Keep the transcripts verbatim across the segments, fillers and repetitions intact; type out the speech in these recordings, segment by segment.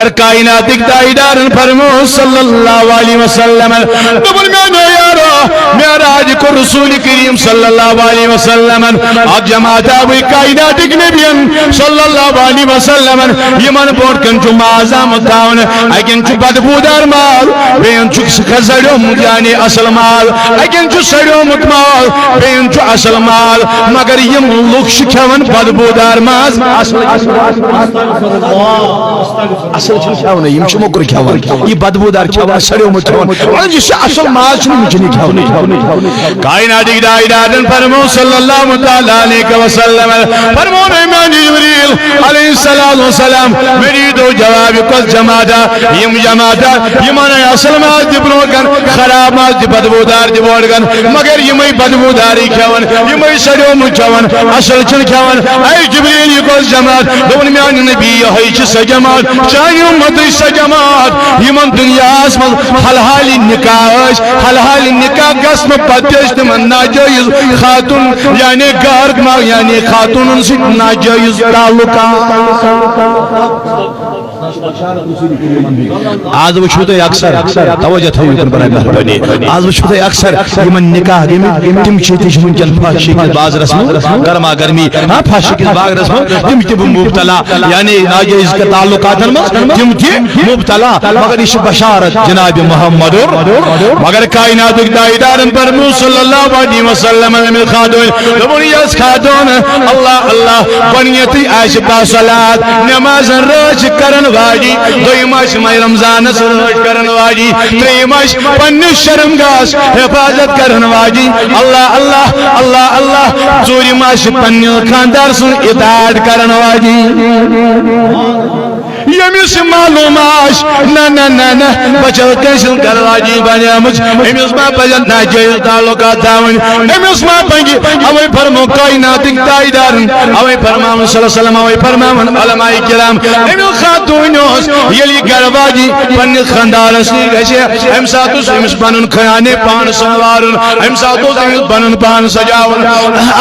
کائناتٕکۍ تاجدارن فرموو صلی اللہ علیہ وسلم، دوٚپُن، میانیو یارو، معراج کوٚر رسول کریم صلی اللہ علیہ وسلمن۔ اکھ جماعت آو کائناتٕکۍ نبین صلی اللہ علیہ وسلمن، یِمن برونٛٹھ کَنہِ چھُ ماز آمُت تھاونہٕ، اَکٮ۪ن چھُ بدبودار ماز، بیٚین چھُ سڑیومُت، یعنی اصل ماز، اَکٮ۪ن چھُ سڑیومُت ماز، بیٚین چھُ اصل ماز، مگر یِم لُکھ چھِ کھٮ۪وان بدبودار ماز، اصل۔ اصل چھُنہٕ کھٮ۪وانٕے، یِم چھِ موٚکُر کھٮ۪وان، یہِ بدبودار کھٮ۪وان، سڑیومُت کھٮ۪وان۔ وۄنۍ یُس یہِ اصل ماز چھُنہٕ، یِم چھِنہٕ یہِ کھٮ۪وانٕے۔ کائناتٕکۍ تاجدارن فرموو صلی اللہ تعالیٰ علیہ وسلم، فرموو، اے میانہِ جبریل علیہ الصلوۃ والسلام، مےٚ دیٖتو جواب، یہِ کۄس جماعت آ؟ یِم جماعت آ، یِمن اے اصل ماز تہِ برونٛہہ کَنہِ، خراب ماز تہِ، بدبودار تہِ برونٛہہ کَنہِ، مگر یِمے بدبودارٕے کھٮ۪وان، یِمے سڑیومُت کھٮ۪وان، اصل چھِنہٕ کھٮ۪وان۔ اے جبریل، یہِ کۄس جماعت؟ دوٚپُن، میانہِ نبی، یِہوٚے چھِ سۄ جماعت، چانہِ اُمتٕچ سۄ جماعت، یِمن دُنیاہس منٛز حلحالہِ نکاح ٲسۍ، حلحالہِ نکاح گژھنہٕ پتہٕ تہِ ٲسۍ تِمن ناجٲیز خاتون، یعنی غٲر ما-، یعنی خاتونن سۭتۍ ناجٲیز تعلقات۔ آز وٕچھِو تُہۍ اکثر، توجہ تھٲیِو یِکُن برائے مہربٲنی۔ آز وٕچھِو تُہۍ اکثر یِمن نکاح گٔمٕتۍ، تِم چھِ، تہِ چھِ وٕنکیٚن فحشی کِس بازرس منٛز، گرما گرمی، ہاں، فحشی کِس بازرس منٛز، تِم تہِ مُبتلا، یعنی ناجٲیز تعلقاتن منٛز، تِم تہِ مُبتلا۔ مگر یہِ چھِ بشارت جناب محمد، مگر کائناتٕکۍ تاجدارن فرموو صلی اللہ علیہ وسلم، أمِس خاتون، دوٚپُن، یۄس خاتون اللہ اللہ گۄڈٕنیتھٕے آسہِ باصلات، نمازن رٲچھ کرن واجی، دوٚیِم آسہِ ماہِ رمضانس رٲچھ کرن واجی، ترٛیٚیِم آسہِ پننِس شرمگاہس حفاظت کرن واجی، اللہ اللہ اللہ اللہ، ژوٗرِم آسہِ پننہِ خاندار سُنٛد اطاعت کرن واجی۔ ییٚمِس یہِ معلوم آسہِ، نہ، نہ، نہ، نہ، بہٕ چھَس کٲنٛسہِ ہٕنٛز گرٕ واجی بنیمٕژ، أمِس ما پَزن ناجٲیز تعلقات تھاوٕنۍ، أمِس ما پَزِ۔ اَوَے فرموو کائناتٕکۍ تاجدارن، اَوَے فرماوُن صلی اللہ علیہ وسلم، اَوَے فرماوُن علماء کرام، أمِس خاتوٗنہِ اوس، ییٚلہِ یہِ گرٕ واجی پننِس خاندارس نِش گژھِ، اَمہِ ساتہٕ اوس أمِس پنُن خیانہِ پان سنوارُن، اَمہِ ساتہٕ اوس أمِس پنُن پان سجاوُن۔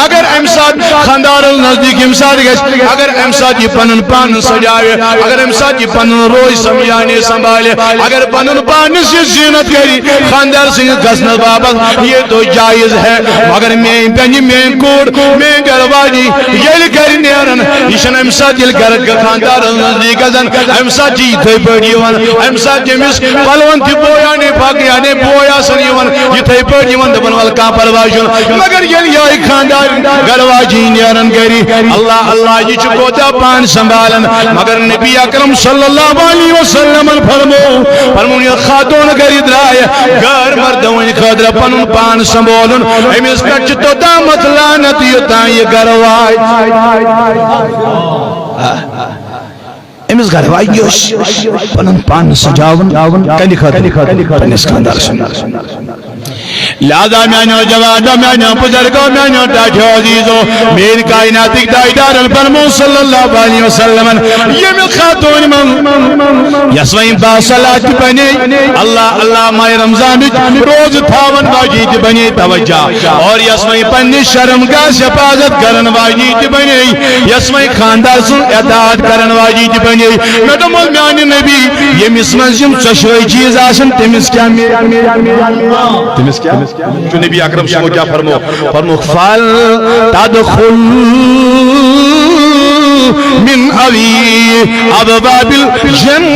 اگر اَمہِ ساتہٕ خاندارس نزدیٖک ییٚمہِ ساتہٕ گژھِ، اگر اَمہِ ساتہٕ یہِ پنُن پان سجاوِ، اگر اَمہِ ساتہٕ یہِ پنُن روش سمجھانے سنبھالہِ، اگر پنُن پانس یہِ زینت کرِ خاندار سٕنٛدِس گژھنس باپتھ، یہ تو جائز ہے، مگر میٲنۍ بیٚنہِ، میٲنۍ کوٗر، میٲنۍ گرٕ واجی ییٚلہِ گرِ نیرن، یہِ چھنہٕ اَمہِ ساتہٕ ییٚلہِ گرٕ خاندارس نزدیٖک گژھن، اَمہِ ساتہٕ چھِ یِتھے پٲٹھۍ یِوان، اَمہِ ساتہٕ چھِ أمِس پلون تہِ بوے یعنی پھکھ یعنی بوے آسان یِوان، یِتھے پٲٹھۍ یِوان، دپان، ول کانٛہہ پرواے چھُنہٕ۔ مگر ییٚلہِ یِہوٚے خاندار گرٕ واجی نیران گرِ، اللہ اللہ، یہِ چھُ کوتاہ پان سنبھالان۔ مگر نبی اکرم صلی اللہ علیہ وسلمن فرموو، فرموو، یہِ خاتون گرِ درٛایہِ غٲر مردٕ وٕنہِ خٲطرٕ پنُن پان سنبھالُن، أمِس پٮ۪ٹھ چھِ توٚتامَتھ لعنت یوٚتام یہِ گرٕ واتہِ۔ أمِس گرٕ واجنہِ اوس پنُن پان سجاوُن کَمہِ خٲطرٕ؟ پننِس خاندار سُنٛد۔ لہذا میانیو جوانو، میانیو بزرگو، میانیو ٹاٹھیو عزیزو، میٲنۍ کائناتٕکۍ تاجدارن فرموو صلی اللہ علیہ وسلمن، ییٚمہِ خاتوٗنہِ منٛز یۄس وۄنۍ باصلات تہِ بنے، اللہ اللہ، ماہِ رمضانٕچ روزٕ تھاون واجی تہِ بنے، توجہ، اور یۄس وۄنۍ پننِس شرمگاہس حفاظت کرن واجی تہِ بنے، یۄس وۄنۍ خاندار سُنٛد اطاعت کرن واجی تہِ بنے۔ مےٚ دوٚپمَس، میانہِ نبی، ییٚمِس منٛز یِم ژۄشوَے چیٖز آسن، تٔمِس کیٛاہ میلہِ؟ تٔمِس کیٛاہ؟ چھُ نبی اکرم صلی اللہ علیہ وسلم کیٛاہ فرمو؟ فرمو، فل تدخل من ابی ابواب الجنت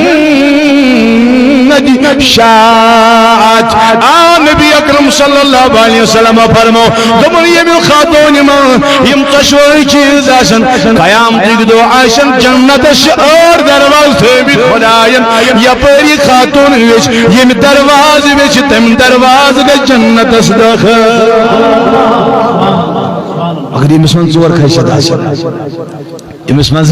شاءت۔ آ نبی اکرم صلی اللہ علیہ وسلم فرمو، دوٚپُن، ییٚمہِ خاتوٗنہِ منٛز یِم ژۄشوَے چیٖز آسن، قیامتٕکۍ دۄہ آسن جنتس چھِ ٲٹھ دروازٕ تھٲومٕتۍ خداین، یپٲری خاتوٗن ویٚچھِ، ییٚمہِ دروازٕ ویٚچھِ، تَمہِ دروازٕ گژھِ جنتس دٲخل۔ اگر ییٚمِس منٛز ژور خٲصیت آسن، أمِس منٛز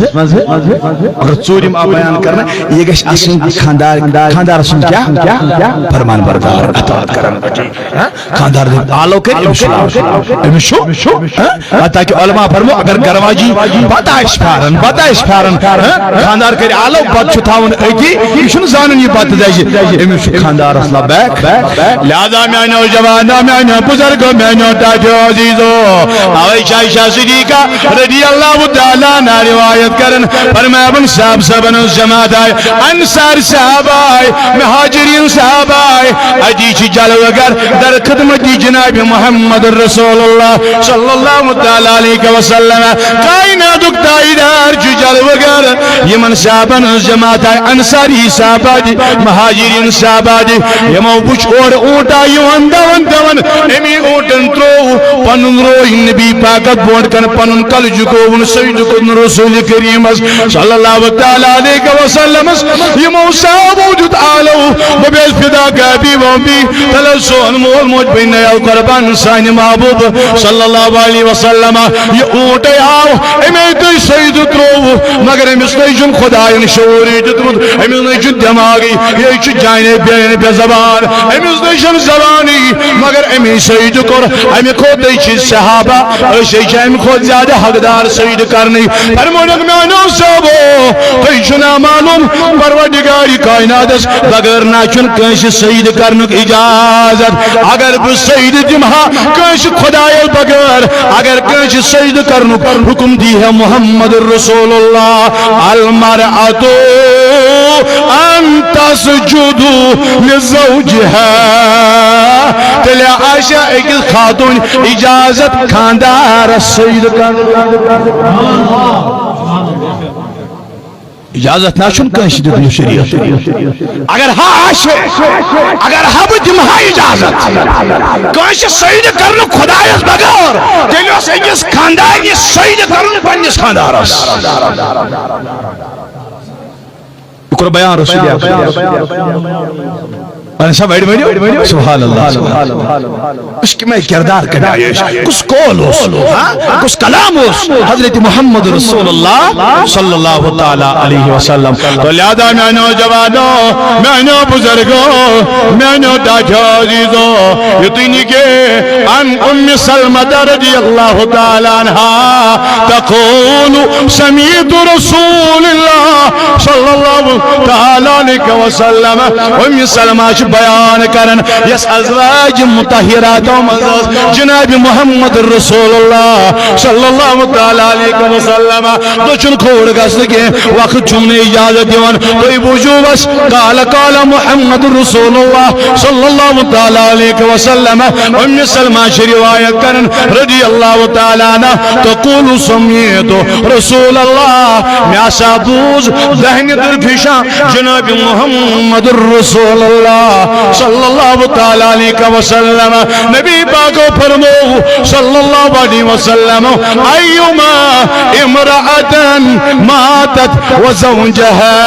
اگر ژوٗرِم آو بیان کرنہٕ، یہِ گژھِ آسٕنۍ خاندار، خاندار سُنٛد کیٛاہ؟ فرمان بردار، اطاعت کرن۔ ہاں؟ خاندار دِن آلو کٔرۍ، أمِس چھُ، أمِس چھُ، ہاں؟ حتیٰ کہ علماء فرمو، اگر گرواجی بتہٕ آسہِ پھیران، بتہٕ آسہِ پھیران، ہاں؟ خاندار کٔرۍ آلو، بتہٕ چھُ تھاوُن أتی، یہِ چھُنہٕ زانُن یہِ بتہٕ دَزِ، أمِس چھُ خاندارس لبیک۔ لہذا میانیو جوانو، میانیو بزرگو، میانیو ٹاٹھیو عزیزو، اوے چھِ عائشہ صدیقہ رضی اللہ تعالیٰ عنہا روایت کرن، فرماون صاحب صاحبن ہٕنٛز جماعت آے، انصار صاحب آے، مہاجرین صاحب آے، اتی چھِ جلوٕ گر در خدمت جناب محمد رسول اللہ صلی اللہ تعالیٰ علیہ وسلم۔ کائناتُک تاجدار چھُ جلوٕ گر، یِمن صاحبن ہٕنٛز جماعت آے، انصاری صاحب آے، مہاجرین صاحب آے، یِمو وُچھ اورٕ اوٗنٹ آو یِوان دوان دوان، امی اوٗنٹن تروو پنُن روے نبی پاکس برونٛٹھ کن، پنُن کلہٕ جھکووُن، سجدٕ کوٚرُن رسول کریمس صلی اللہ تعالیٰ علیہ وسلمس۔ یِمو صحابو دیُت آلو، دوٚپُس فداک ابی و امی، تلہٕ سون مول موج بنیو قربان سانہِ محبوب صلی اللہ علیہ وسلم۔ یہِ اوٗنٹے آو، أمۍ ہے تُہۍ سجدٕ ترووُ، مگر أمِس نَے چھُنہٕ خۄدایَن شعوٗرٕے دیُتمُت، أمِس نَے چھُنہٕ دٮ۪ماغٕے، یہِ ہے چھُ جانے بے، بے زبان، أمِس نَے چھَنہٕ زبانٕے، مگر أمۍ ہے سجدٕ کوٚر۔ اَمہِ کھۄتہٕ چھِ صحابہ، أسۍ ہے چھِ اَمہِ کھۄتہٕ زیادٕ حقدار سجدٕ کرنٕکۍ۔ فرمونکھ میٛانیو صحابو، تۄہہِ چھُنا معلوم پروردگار کائناتس بغٲر نہ چھُنہٕ کٲنٛسہِ سجدٕ کرنُک اجازت۔ اگر بہٕ سجدٕ دِمہٕ ہا کٲنٛسہِ خدایس بغٲر، اگر کٲنٛسہِ سجدٕ کرنُک حکم دی ہے محمد رسول اللہ، المرأة ان تسجد لزوجها، تیٚلہِ آسہِ أکِس خاتوٗن اجازت خاندارس سجدٕ کرنُک۔ اجازت نہ چھُنہٕ کٲنٛسہِ دیُتمُت شریعت۔ اگر ہا آسہِ، اگر ہا بہٕ دِمہٕ ہا اجازت کٲنٛسہِ سجدٕ کرنُک خدایس بغٲر، تیٚلہِ اوس أکِس خاندارنہِ سجدٕ کرُن پننِس خاندارس۔ بہٕ کرٕ بیان رسول اکرم۔ اہن سا، وڑ ؤنِو۔ سبحان اللہ، سبحان اللہ۔ اس کی میں کردار کمہِ آیہِ ٲسۍ؟ کُس قول اوس؟ ہاں؟ کُس کلام اوس؟ حضرت محمد رسول اللہ صلی اللہ تعالیٰ علیہ وسلم۔ تو لہذا میانیو جوانو، میانیو بزرگو، میانیو ٹاٹھیو عزیزو، یہِ تُہۍ نہٕ کینٛہہ، عن ام سلمہ رضی اللہ تعالیٰ عنہا تقول سمعت رسول اللہ صلی اللہ تعالیٰ علیہ وسلم۔ ام سلمہ چھِ بیان کران، یس ازواج مطہراتو منٛز ٲس جناب محمد رسول اللہ صلی اللہ تعالیٰ علیہ وسلم۔ دٔچھُن کھووُر گژھنہٕ کینٛہہ، وقت چھُم نہٕ اجازت دِوان۔ تُہۍ بوٗزِو بس، قال قال محمد رسول اللہ صلی اللہ تعالیٰ علیہ وسلم۔ ام سلمہ چھِ روایت کران رضی اللہ تعالیٰ عنہ، تقول سمعت رسول اللہ، مےٚ ہسا بوٗز دہنہِ طرفہٕ جناب محمد رسول اللہ صلی اللہ تعالیٰ علیہ وسلم۔ نبی پاکو فرمو صلی اللہ علیہ وسلم، ایما امرأة ماتت وزوجها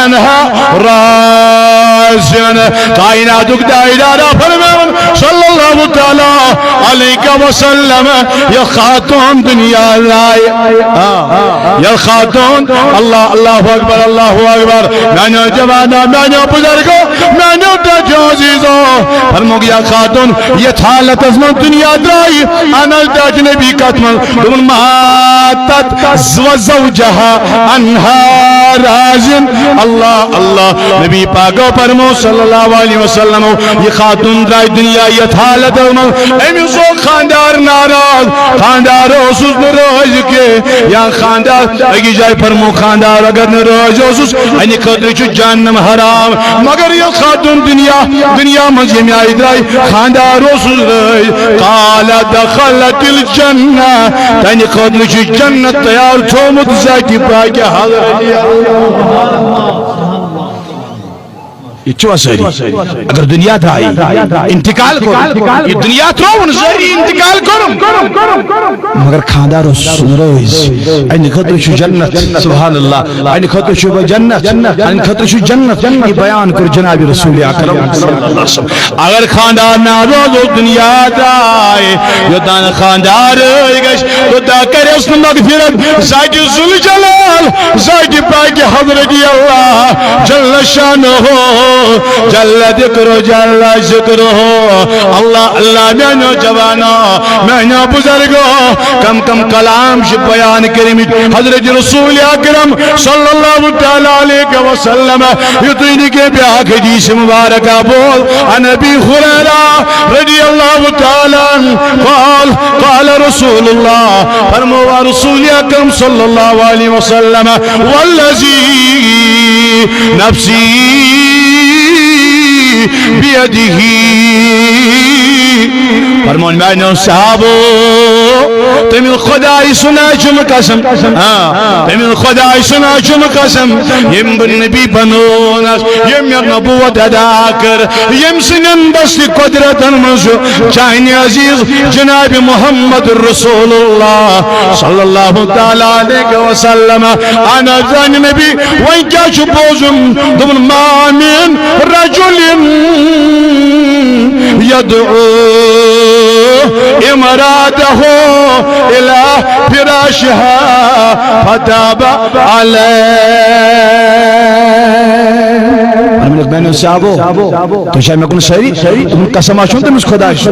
عنها راض۔ کائناتُک تاجدار فرماوان صلی اللہ تعالیٰ علیہ وسلم، یہِ خاتون دنیا آیہِ، آ، یہِ خاتون، اللہ، اللہ اکبر، اللہ اکبر۔ میانیو جوانو، میانیو بزرگو، میانیو ٹاٹھیو عزیزو، فرمووُکھ یہِ خاتون یتھ حالتس منٛز دنیا درٛایہِ، انس ٹاٹھۍ نبی کتھ منٛز؟ دوٚپُن، ماتت وزوجها عنها راض۔ اللہ، اللہ۔ نبی پاکو فرمو صلی اللہ علیہ وسلم، یہِ خاتون درٛاے دنیا یتھ حالتس منٛز، أمِس اوس خاندار ناراض، خاندار اوسُس نہٕ رٲضۍ کینٛہہ، یا خاندار، أکِس جایہِ فرمو خاندار اگر نہٕ رٲضۍ اوسُس، اَمہِ خٲطرٕ چھُ جہنم حرام۔ مگر یہِ خاتون دنیا، دنیا منٛز ییٚمہِ آیہِ درٛاے، خاندار اوسُس رٲضۍ۔ قال دخلت الجنہ، تہنٛدِ خٲطرٕ چھُ جنت تیار تھوٚومُت ذاتِ پاکِ حضرت۔ یہِ چھُوا سٲری؟ اگر دنیا درٛایہِ، انتقال کوٚر، یہِ دنیا ترٛووُن، سٲری انتقال کوٚرُن۔ مگر خاندار اوس رٲضۍ۔ اَمہِ خٲطرٕ چھُ جنت، سبحان اللہ۔ اَمہِ خٲطرٕ چھُ وۄنۍ جنت، اَمہِ خٲطرٕ چھُ جنت۔ یہِ بیان کوٚر جناب رسول اکرم۔ اگر خاندار ناراض اوس، دنیا درٛاے، یوٚتام خاندار رٲضۍ گژھِ، توٚتام کرٮ۪س نہٕ مغفرت۔ ذاتِ ذوالجلال، ذاتِ پاکِ حضرت اللہ جل شانہ جل ذکرہ جل ذکرہ۔ اللہ، اللہ، میانیو جوانو، میانیو بزرگو، کم کم کلام چھ بیان کٔرمٕتۍ حضرت رسول اکرم صلی اللہ تعالی علیہ وسلم۔ یُتُے نہٕ کینٛہہ، بیاکھ حدیث مبارکہ بوز عن ابی ہریرہ رضی اللہ تعالی عنہ قال، قال رسول اللہ، فرمووا رسول اکرم صلی اللہ علیہ وسلم، والذی نفسی بیدہ۔ فرمون میانیو صحابو، تمہِ خدای سُنٛد چھُم قسم، ہاں، تمہِ خدای سُنٛد چھُم قسم، یم بہٕ نبی بنونس، یم مےٚ نبوت ادا کر، یم سٕنٛدٮ۪ن دست قدرتن منٛز چھُ چانہِ عزیز جناب محمد رسول اللہ صلی اللہ تعالی علیہ وسلم۔ اہن حظ، زن نبی، وۄنۍ کیٛاہ چھُ بوزُن؟ دوٚپُن، ما من رجل یدعو امرأته الی فراشها فتاب علیہ۔ فرمٲیِکھ، میانیو صحابو، تُہۍ چھا مےٚ کُن سٲری؟ تُہُنٛد قسم آسیو تٔمِس خۄدایَس۔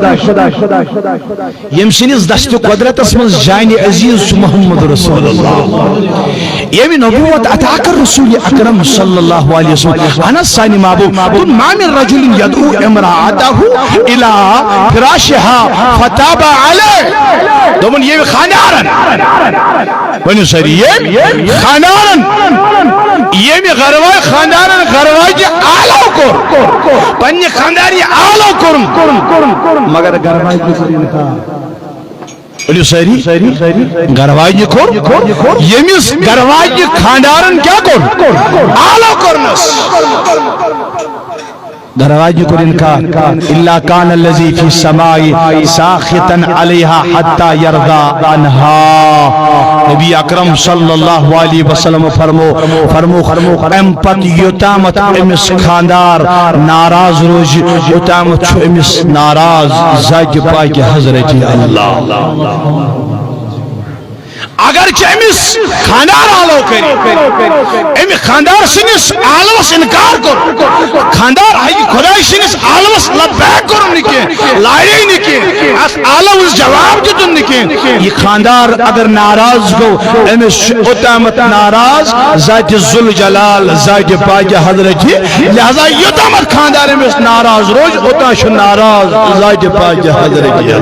ییٚمہِ سٕنٛدِس دستِ قۄدرتس منٛز جانِ عزیز چھُ محمد رسول اللہ۔ ییٚمہِ نبوت عطا کٔر رسول اکرم صلی اللہ علیہ وسلم۔ اہن حظ، سانہِ محبوب۔ دوٚپُن، ما من رجل یدعو امرأته الی فراشها فتاب علیہ۔ دوٚپُن، ییٚمہِ خانٛدارن، ؤنِو سٲری، ییٚمہِ خانٛدارن، ییٚمہِ گروا-، خانٛدارن گرواجہِ آلو کوٚر، پننہِ خانٛدارنہِ آلو کوٚرُن، مگر گرواجہِ کوٚر انکار۔ ؤنِو سٲری، گرواجہِ کوٚر، ییٚمِس گرواجہِ خانٛدارن کیٛاہ کوٚر؟ آلو کوٚرنس۔ گرواجہِ کوٚر انکار۔ الا کان الذی فی السماء ساخطا علیہا حتی یرضی عنہا۔ نبی اکرم صلی اللہ علیہ وسلم فرمو، فرمو، فرمو، امہِ پتہٕ یوٚتامتھ أمِس خانٛدار ناراض روزِ، اوٚتامتھ چھُ أمِس ناراض ذاتِ پاکہِ حضرتِ اللہ۔ اگر چہ أمِس خانٛدار آلو کٔرِتھ، أمۍ خانٛدار سٕنٛدِس آلوس انکار کوٚر، خانٛدار ہیٚکہِ خۄداے سٕنٛدِس آلوس لبیک کوٚرُن نہٕ کینٛہہ، لارے نہٕ کینٛہہ، اتھ آلوس جواب دیُتُن نہٕ کینٛہہ۔ یہِ خانٛدار اگر ناراض گوٚو، أمِس چھُ اوٚتامتھ ناراض ذاتِ ذوالجلال، ذاتِ پاکہِ حضرتِ، لہذا یوٚتامتھ خانٛدار أمِس ناراض روزِ، اوٚتام چھُ ناراض ذاتِ پاکہِ حضرتِ۔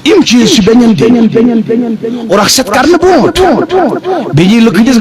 یِم چیٖز چھِ بیٚنٮ۪ن دِنۍ۔ اور اکھ سَتھ کرنہٕ برونٛٹھ بیٚیہِ یی لُکہٕ ہٕنٛدِس